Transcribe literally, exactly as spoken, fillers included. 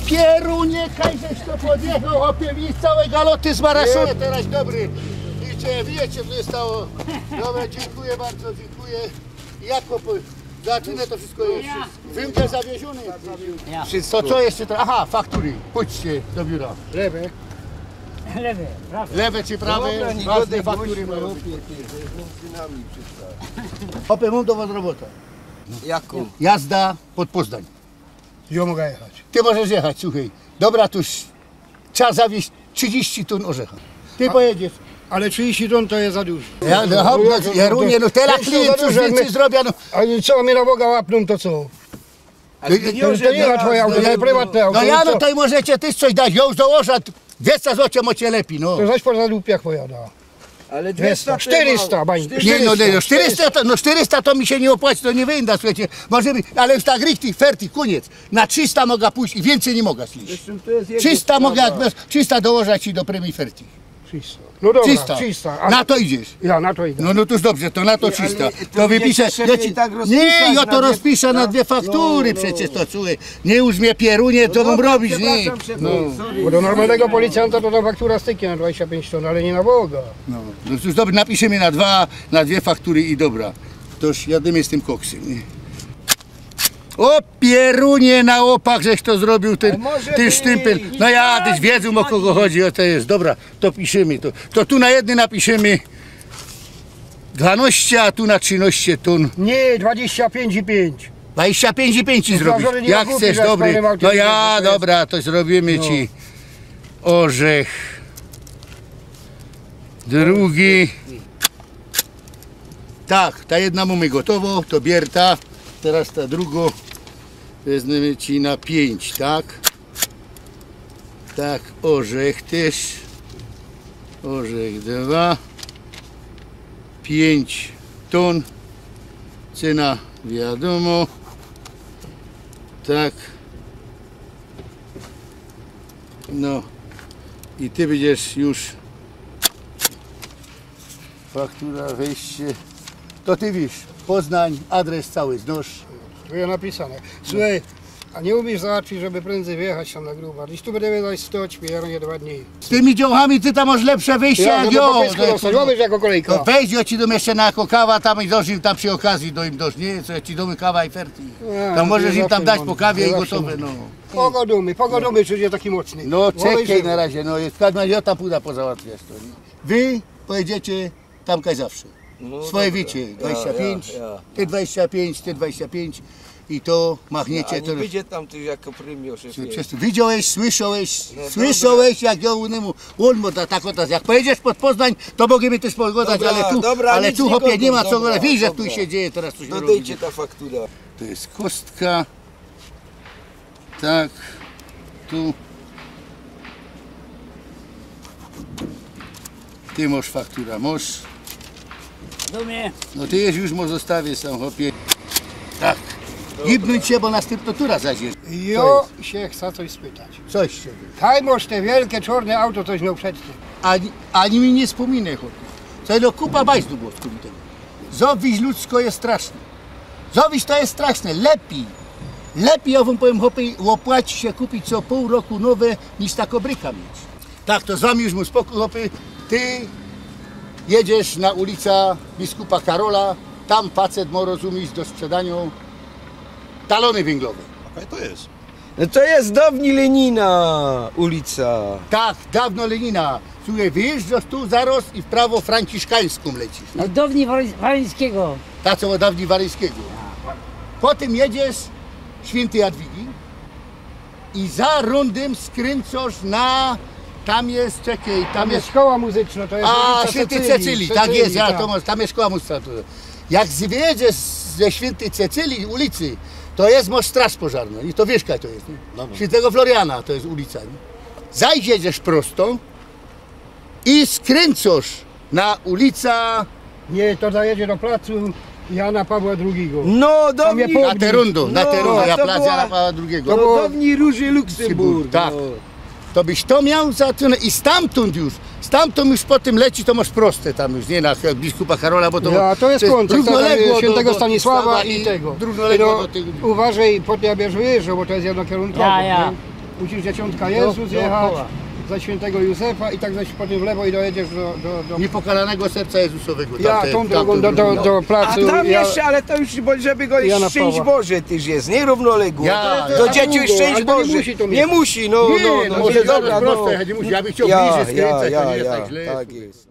Pierunie, kaj żeś to podjechał, chopie, mi cołe galoty zmaraszołe. Terŏz dobry. Wiecie, wiecie, co się stało. Dobra, dziękuję bardzo, dziękuję. Jak chopie, zaczynę to wszystko jeść. Wymka zawieziōny. Ja. To co jeszcze? Aha, faktury. Pójdźcie do biura. Lewe. Lewe, prawe. Lewe czy prawe? Dobra, nie Ważne gadaj faktury głośno, mają być. Chłopie, ty, to jest między nami wszystko. Chopie, mam do was robotę. Jaką? Jazda pod Poznań. Ja mogę jechać. Ty możesz jechać, słuchaj. Dobra, to już trzeba zawieźć trzydzieści ton orzecha. Ty pojedziesz. Ale trzydzieści ton to jest za dużo. Ja, no, hop, no, ja runie, no, tyle klientów za dużo, jak my, zrobię, no. A co, mnie na Boga łapną, to co? To, to nie ma twoje auto, to jest prywatne auto. No ja, no to i możecie też coś dać, ja już dołożę, dwieście złotych macie lepiej, no. To zaś po zadupiach pojada. Ale dwieście, czterysta, bań. Nie, no, nie, no, czterysta to, no, czterysta to mi się nie opłaci, to nie wyjdę, słuchajcie. Możemy, ale już tak richtig, fertig, koniec. Na trzysta mogę pójść i więcej nie mogę znieść. Zresztą to jest jego sprawa. Trzysta mogę, jak bez, trzysta dołożę ci do premii fertig. Trzysta. No dobra, trzysta. Trzysta. A na to idziesz? Ja na to idę. No, no to już dobrze, to na to trzysta. To wypiszę, ja ci, tak rozpisać, nie, ja to rozpiszę na dwie faktury, no, no, przecież to, słuchaj. Nie, już mnie pierunie, to mam robić, nie? No. Bo do normalnego policjanta to ta faktura styknie na dwadzieścia pięć ton, ale nie na Boga. No, no to już dobrze, napiszemy na dwa, na dwie faktury i dobra. To już jadymy z tym koksem, nie? O pierunie, na opak żeś to zrobił, ten, ten sztympel. No ja tyś wiedział, o kogo chodzi, o to jest. Dobra, to piszemy to. To tu na jedny napiszemy dwanaście, a tu na trzynaście ton. Nie, dwadzieścia pięć i pięć. Dwadzieścia pięć i pięć ci zrobić. Jak chcesz, dobry. No ja, dobra, to zrobimy ci orzech. Drugi. Tak, ta jedna mamy gotowo, to bierta. Teraz ta drugą. Wezmymy ci na pięć, tak? Tak, orzech też. Orzech dwa. Pięć ton. Cena wiadomo. Tak. No. I ty będziesz już Faktura, wejście. To ty wiesz, Poznań, adres cały znōsz. Tu jest napisane. Słuchaj, a nie umiesz załatwić, żeby prędzej wyjechać tam na Grubar? Dziś tu będziemy zaś stoć, piernie dwa dni. Z tymi dziołchami ty tam masz lepsze wyjście jak ja. Ja, żeby po pysku dostać, no, mamy jako kolejka. To weź, ja ci dōm jeszcze na jako kawa tam i doż im tam przy okazji do im doż, nie? Co ja ci dōm kawa i fertig. Tam możesz im tam dać po kawie i gotowe, no. Pogodumy, pogodumy, czy jest taki mocny. No czekaj na razie, no jest, ja tam pójdę pozałatwiać to, nie? Wy pojedziecie tam kaj zawsze. No swoje dobra. Wiecie, dwadzieścia pięć, ja, ja, ja. Ty dwadzieścia pięć, ty dwadzieścia pięć i to machniecie. Ja, a nie to będzie tam tych jako premio, szefie. Widziałeś, słyszałeś, no słyszałeś, dobra. Jak ja ōnymu, ōn mu da tak, tak, jak pojedziesz pod Poznań, to możemy też pogadać, dobra, ale tu, dobra, ale tu, chłopie, nie ma co gadać. Dobra, wiesz, że tu się dzieje teraz coś. Dodajcie ta faktura. To jest kostka. Tak, tu. Ty masz faktura, masz. Do mnie. No ty już, już może zostawię sam, chłopie. Tak. Dobra. Gibnąć się, bo następna tura zaś jest. Jo się chcę coś spytać. Coś się. Kaj masz te wielkie czarne auto, coś miał przed tym. Ani, ani mi nie wspominaj, chłopie. Co do kupa bajzdu było z tego. Zawiść ludzko jest straszne. Zawiść to jest straszne. Lepiej. Lepiej, ja wam powiem, chłopie, opłaci się kupić co pół roku nowe, niż taką bryka mieć. Tak, to z wami już mój spokój, chłopie. Ty jedziesz na ulica Biskupa Karola, tam facet ma, rozumiesz, do sprzedania talony węglowe. Okej, to jest. No to jest dawni Lenina ulica. Tak, dawno Lenina. Słuchaj, wyjeżdżasz tu zaraz i w prawo Franciszkańską lecisz, no? Od dawni Waryńs-, Waryńskiego. Ta, co od dawni Waryńskiego. Potem jedziesz Świętej Jadwigi i za rondem skręcasz na, tam jest, czekaj, tam jest szkoła muzyczna, to jest ulica Cecylii, tak jest, ja to może, tam jest szkoła muzyczna. Jak zjedziesz ze Świętej Cecylii ulicy, to jest, masz straż pożarną i to wiesz, kaj to jest, nie? Dobra. Świętego Floriana to jest ulica, nie? Zajdziesz prosto i skręcasz na ulica. Nie, to zajedzie do placu, Jana Pawła drugigo. No, downi... je po- Na te rundo, na No, te rundo, a ja to plac była- Jana Pawła drugigo. To było downi Ruży Luksemburg. Tak. No. To byś to mioł za cenę i stamtōnd już, stamtōnd już potym leci, to mosz proste tam już, niy, na biskupa Karola, bo to Ja, to je to kōntek, to tam równoległo świętego do- do- Stanisława Stawa i tego. Równoległo No, do tych... Uważaj, pod Jabierzwieżą, bo to je jednokierunkowo. Ja, ja. Niy? Musisz Dzieciątka Jezus Do- jechać, dookoła. Za świętego Józefa i tak zaś potym w lewo i dojedziesz do, do, do... Niepokalanego Serca Jezusowego. Ja, tamte- tōm tamtōm drogōm do, do, do A placu. tam Ja, jeszcze, ale to już, bo żeby go Jana szczęść Pawła. Boże tyż je, niy? Równoległo. Ja, Do ja. dzieci Długo, szczęść ale to niy Boże. Musi to Niy mieć. Musi, no, Niy, no, no, no, może niy, zaraz no, prosto no. jechać, niy musi, ja bych chciał Ja, bliżej ja, skręcać, ja, to niy jest ja, tak źle. Tak jest.